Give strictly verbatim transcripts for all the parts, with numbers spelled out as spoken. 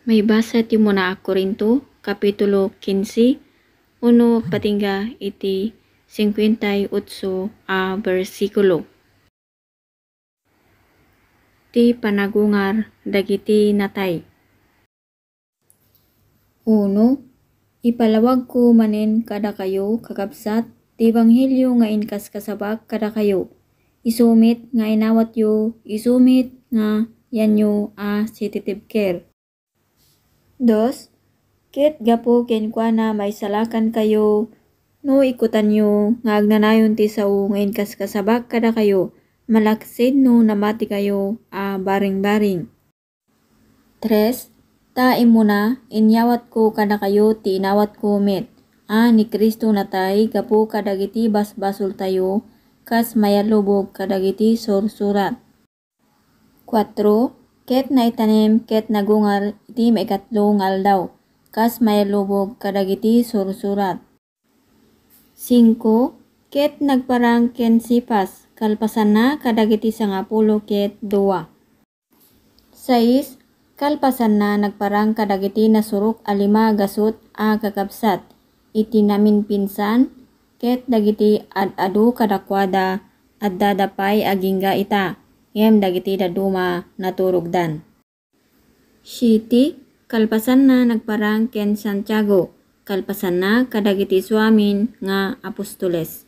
Maibasa ti umuna a Corinto, Kapitulo kinse, uno agpatingga iti singkuenta y otso a bersikulo. Ti panagungar dagiti natay. Uno, ipalawagko manen kadakayo, kakabsat, ti ebanghelio nga inkaskasabak kadakayo. Isu met nga inawatyo, isu met nga yanyo a sititibker. Dos, ket gapu kenkuana maisalakankayo no ikutanyo nga agnanayon ti sao nga inkaskasabak kadakayo, malaksid no namatikayo a baringbaring. Tres, ta immuna, inyawatko kadakayo ti inawatko met, a ni Cristo natay gapu kadagiti basbasoltayo, kas mayallubog kadagiti sursurat. Kuatro, ket naitanem ket nagungar iti maikatlo nga aldaw, kas mayallubog kadagiti sursurat. Singko, ket nagparang ken Cefas, kalpasanna kadagiti sangapulo ket dua. Sais, kalpasanna nagparang kadagiti nasurok a lima gasut a kakabsat iti naminpinsan, ket dagiti ad-adu kadakuada addada pay agingga ita, ngem dagiti dadduma naturogdan. Siete, kalpasanna nagparang ken Santiago, kalpasanna kadagiti isuamin nga apostoles.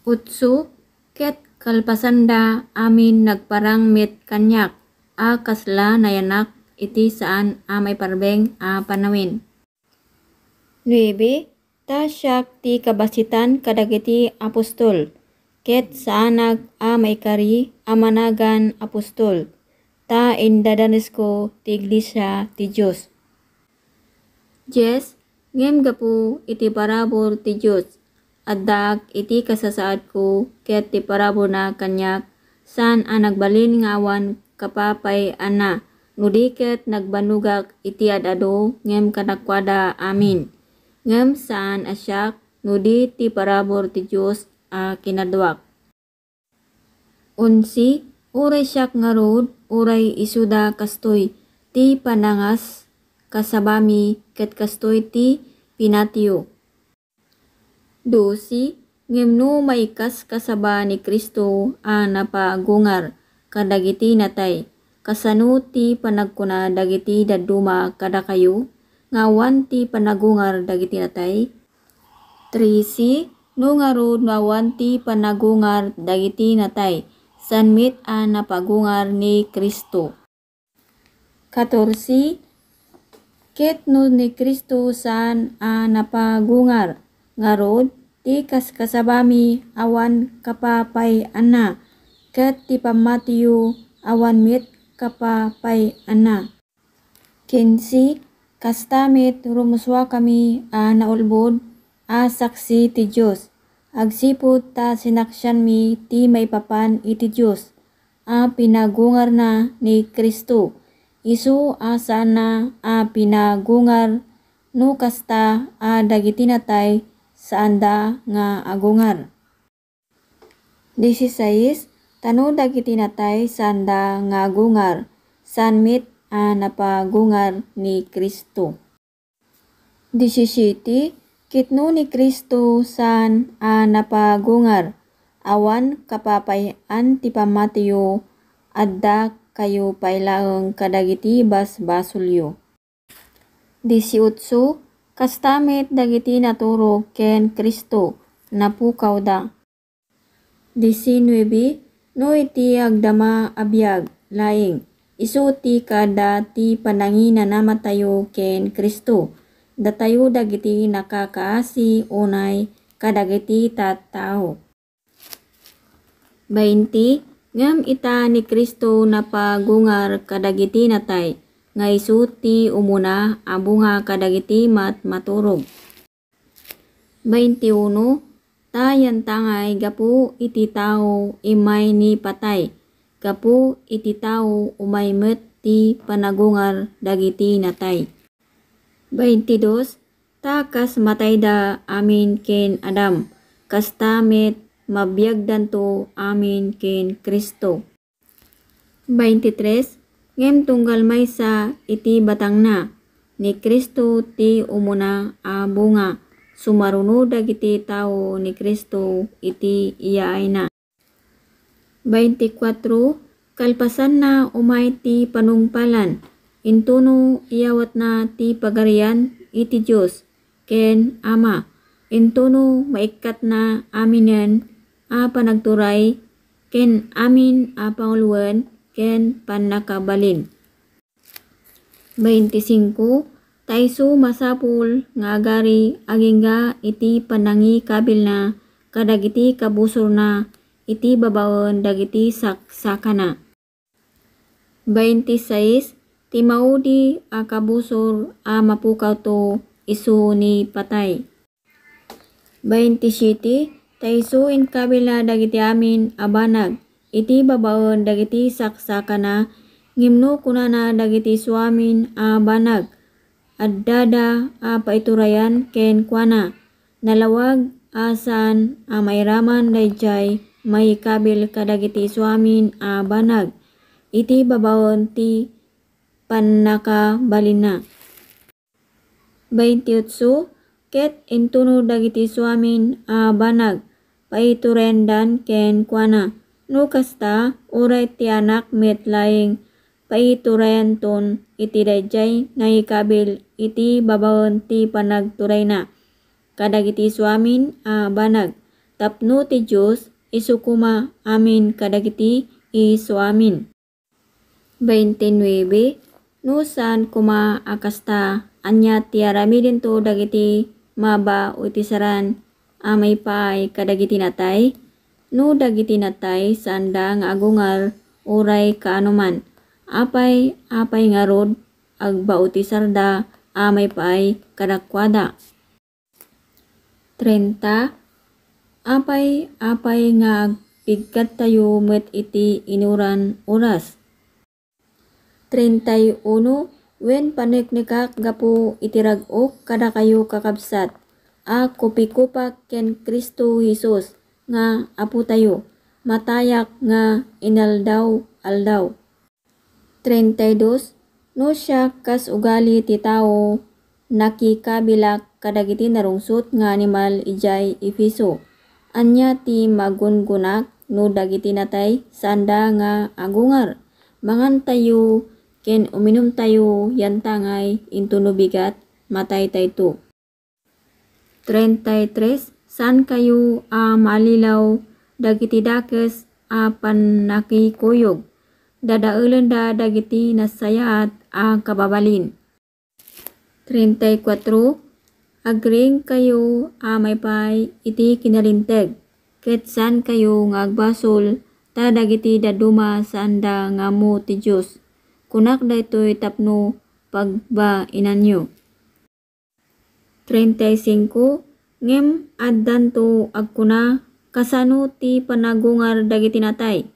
Utso, ket kalpasanda amin nagparang met kaniak a kasla nayanak iti saan a maiparbeng a panawen. Nuebe, ta siak ti kabasitan kadagiti apostol, ket saanak a maikari a managan apostol, ta indadanesko ti iglesia ti Dios. Dies, ngem gapu iti parabur ti Dios, addaak iti kasasaadko ket ti paraburna kaniak saan a nagbalin nga awan kapapay-anna, no di ket nagbannogak iti ad-adu ngem kadakuada amin. Ngem saan a siak, no di ti parabur ti Dios a kinaduak. Onse, uray siak ngarud, uray isuda kastoy ti panangas kasabami ket kastoy ti pinatiyo. Dose, ngem no maikaskasaba ni Cristo a napagungar kadagiti natay, kasano ti panagkuna dagiti dadduma kadakayo nga awan ti panagungar dagiti natay? Trese, no ngarud no awan ti panagungar dagiti natay, saan met a napagungar ni Cristo. Katorse, ket no ni Cristo saan a napagungar, ngarud, ti kaskasabami awan kapapay-anna, ket ti pammatiyo awan met kapapay-anna. Kinse, kasta met rumusuakami a naulbod a saksi ti Dios, agsipud ta sinaksianmi ti maipapan iti Dios a pinagungarna ni Cristo, isu a saanna a pinagungar, no kasta a dagiti natay saanda nga agungar. Disisais, ta no dagiti natay saanda nga agungar, saan met a napagungar ni Cristo. Disisiete, ket no ni Cristo saan a napagungar, awan kapapay-an ti pammatiyo, adda kayo pay laeng kadagiti basbasolyo. Disiotso, kasta met dagiti naturog ken Cristo, napukawda. Disinuebe, no iti agdama a biag laeng, isu ti kaadda ti pananginanamatayo ken Cristo, datayo dagiti nakakaasi unay kadagiti tattao. Bainte, ngem ita ni Cristo napagungar kadagiti natay, nga isu ti umuna a bunga kadagiti mat-, maturog. Bainte uno, ta yantangay gapu iti tao immay ni patay, gapu iti tao umay met ti panagungar dagiti natay. Bainte dos, ta kas matayda amin ken Adam, kasta met mabiagdanto amin ken Cristo. Bainte tres, ngem tunggal maysa iti batangna. Ni Cristo ti umuna a bunga. Sumaruno dagiti tao ni Cristo iti iyaayna. Baintikwatro, kalpasanna umay ti panungpalan, intono iyawatna ti pagarian iti Dios ken Ama, intono maikkatna aminen a panagturay ken amin a panguloen ken pannakabalin. Baintisingko, ta isu masapul nga agari agingga iti panangikabilna kadagiti kabusorna iti babaen dagiti saksakana. Baintisais, ti maudi a kabusor a mapukawto isu ni patay. Baintisiete, ta isu inkabilna dagiti amin a banag iti babaen dagiti saksakana, ngem no kunana dagiti isu amin a banag, addada a paiturayan ken kuana, nalawag a saan a mairaman daydiay maikabil kadagiti isu amin a banag iti babaen ti pannakabalinna. Baintiotso, ket intuno dagiti isu amin a banag, paiturayandan ken kuana, no kasta, uray ti Anak met laeng, paiturayanton iti daydiay naikabil iti babaen ti panagturayna kadagiti isu amin a banag, tapno ti Dios isu koma amin kadagiti isu amin. Baintinuebe, no saan koma a kasta, ania ti aramidento dagiti mabautisaran a maipaay kadagiti natay? No dagiti natay saanda nga agungar uray kaanoman, apay, apay ngarud agbautisarda a maipaay kadakuada? Trenta, apay, apay nga agpiggattayo met iti inuran oras? Trenta y uno, wen paneknekak gapu iti rag-ok kadakayo, kakabsat, a kupikupak ken Cristo Jesus nga Apotayo, matayak nga inaldaw-aldaw. Trenta y dos, no siak kas ugali ti tao, nakikabilak kadagiti narungsot nga animal idiay Efeso. Ania ti magungunak no dagiti natay saanda nga agungar? Mangantayo ken uminumtayo yantangay, intono bigat, mataytayto. Trenta y tres, saankayo a maalilaw dagiti dakes a pannakikuyog. Dadaelenda dagiti nasayaat a kababalin. Trenta y kuatro, agriingkayo a maipaay iti kinalinteg, ket saankayo nga agbasol ta dagiti dadduma saanda nga ammo ti Dios. Kunak daytoy tapno pagbainanyo. Trenta y cinco, ngem addanto agkuna, kasano ti panagungar dagiti natay,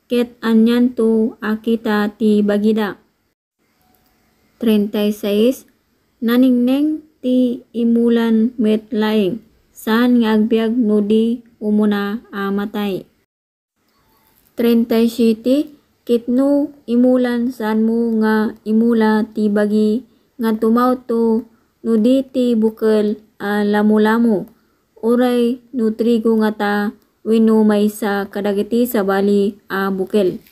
ket anianto a kita ti bagida? Trenta y seis, nanengneng ti imulan met laeng, saan nga agbiag no di umuna a matay. Trenta y siete, ket no imulan, saanmo nga imula ti bagi nga tumawto no di ti bukel a lamulamo, uray no trigo ngata wenno maysa kadagiti sabali a bukel.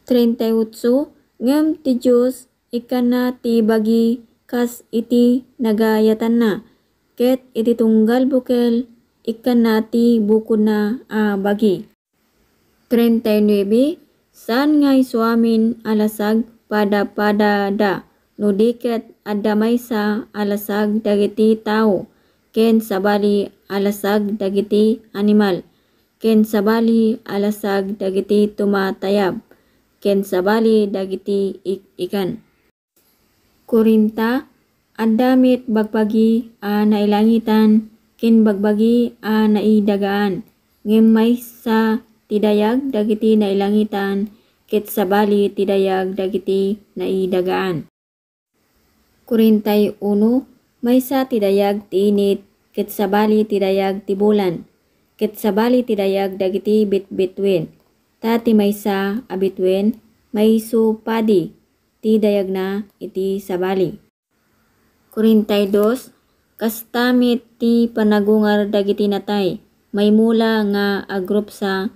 Trenta y ocho, ngem ti Dios ikkanna ti bagi kas iti nagayatanna, ket iti tunggal bukel ikkanna ti bukodna a bagi. Trenta y nuebe, saan nga isuamin a lasag padapadada, no di ket adda maysa a lasag dagiti tao, ken sabali a lasag dagiti animal, ken sabali a lasag dagiti tumatayab, ken sabali dagiti ik-ikan. Kuarenta, adda met bagbagi a nailangitan ken bagbagi a naidagaan, ngem maysa ti dayag dagiti nailangitan ket sabali ti dayag dagiti naidagaan. Kuarenta y uno, maysa ti dayag ti init ket sabali ti dayag ti bulan, ket sabali ti dayag dagiti bitbituen. Ta ti maysa a bituen, maisu padi ti dayagna iti sabali. Korintay dos, kasta met ti panagungar dagiti natay, maimula nga agrupsa,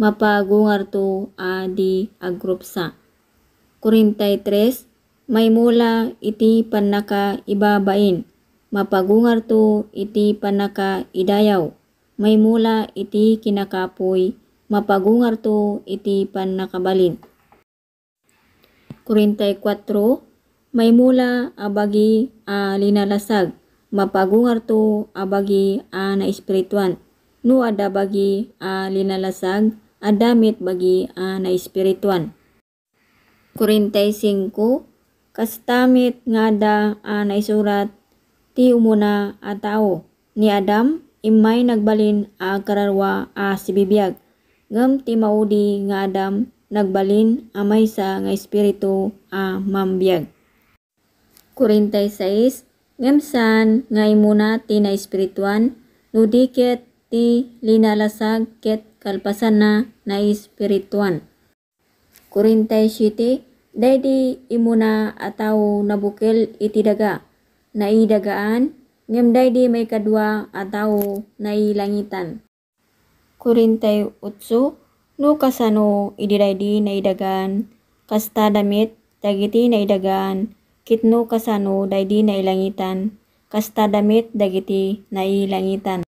mapagungarto a di agrupsa. Korintay tres, maimula iti pannakaibabain, mapagungarto iti pannakaidayaw, maimula iti kinakapuy, mapagungarto iti pannakabalin. Korintay kuatro, maimula a bagi a linalasag, mapagungarto a bagi a naespirituan. No adda bagi a linalasag, adda met bagi a naespirituan. Korintay singko, kasta met nga adda a naisurat ti umuna a tao. Ni Adam, immay nagbalin a kararua a sibibiag, ngem ti maudi nga Adam nagbalin a maysa nga espiritu a mambiag. Korintay sais, ngem saan nga imuna ti naespirituan, no di ket ti linalasag ket kalpasanna naespirituan. Korintay siete, daydi imuna a tao nabukel iti daga, naidagaan, ngem daydi maikadua a tao nailangitan. Korintay otso, no kasano idi daydi naidagaan, kastada met dagiti naidagaan, ket no kasano daydi nailangitan, kastada met dagiti nailangitan.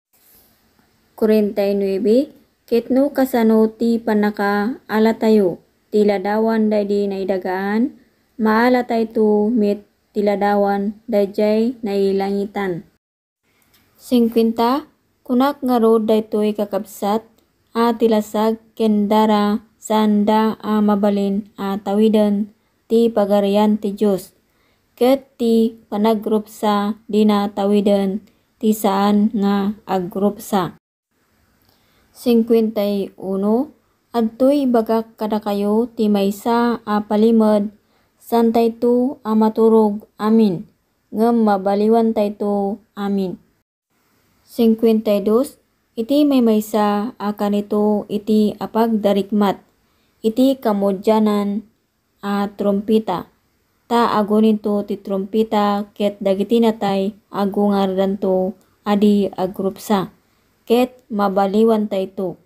Korintay nuebe, ket no kasano ti pannakaalatayo ti ladawan daydi naidagaan, maalatayto met ti ladawan daydiay nailangitan. Singkuenta, kunak ngarud daytoy, kakabsat, a ti lasag ken dara saanda a mabalin a tawiden ti Pagarian ti Dios, ket ti panagrupsa dina tawiden ti saan nga agrupsa. Singkuenta y uno, adtoy ibagak kadakayo ti maysa a palimed, saantayto a maturog amin, ngem mabaliwantayto amin. Singkuenta y dos, iti maymaysa a kanito iti apagdarikmat, iti kamudianan a trumpeta, ta aguninto ti trumpeta ket dagiti natay agungardanto a di agrupsa, ket mabaliwantayto.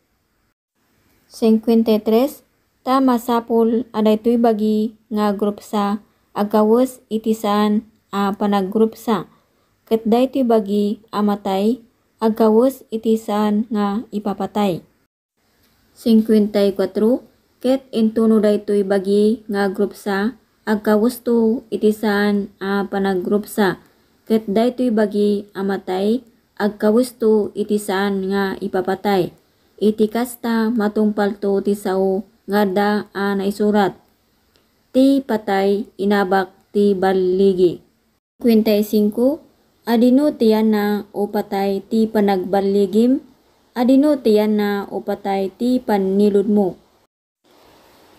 Singkuenta y tres, ta masapul a daytoy bagi nga agrupsa agkawes iti saan a panagrupsa, ket daytoy bagi a matay agkawes iti saan nga ipapatay. Singkuenta y kuatro, ket intono daytoy bagi nga agrupsa agkawesto iti saan a panagrupsa, ket daytoy bagi a matay agkawesto iti saan nga ipapatay. Iti kasta, matungpalto ti sao nga adda a naisurat, "Ti patay inabak ti balligi." Singkuenta y singko, adino ti yanna, O patay, ti panagballigim? Adino ti yanna, O patay, ti panniludmo?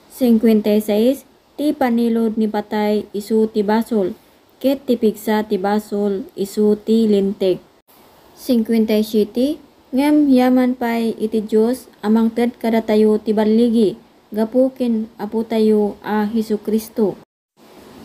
Singkuenta y sais, ti pannilud ni patay isu ti basol, ket ti pigsa ti basol isu ti linteg. Singkuenta y siete, ngem yaman pay iti Dios a mangted kadatayo ti balligi gapu ken Apotayo a Jesu-Cristo.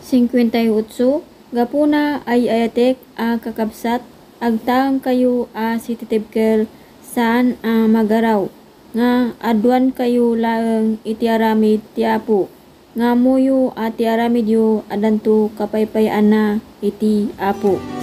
Singkuenta y otso, gapuna ay-ayatek a kakabsat, agtaengkayo a sititibker saan a magaraw, nga aduankayo laeng iti aramid ti Apo, nga ammoyo a ti aramidyo addanto kapaypayaanna iti Apo.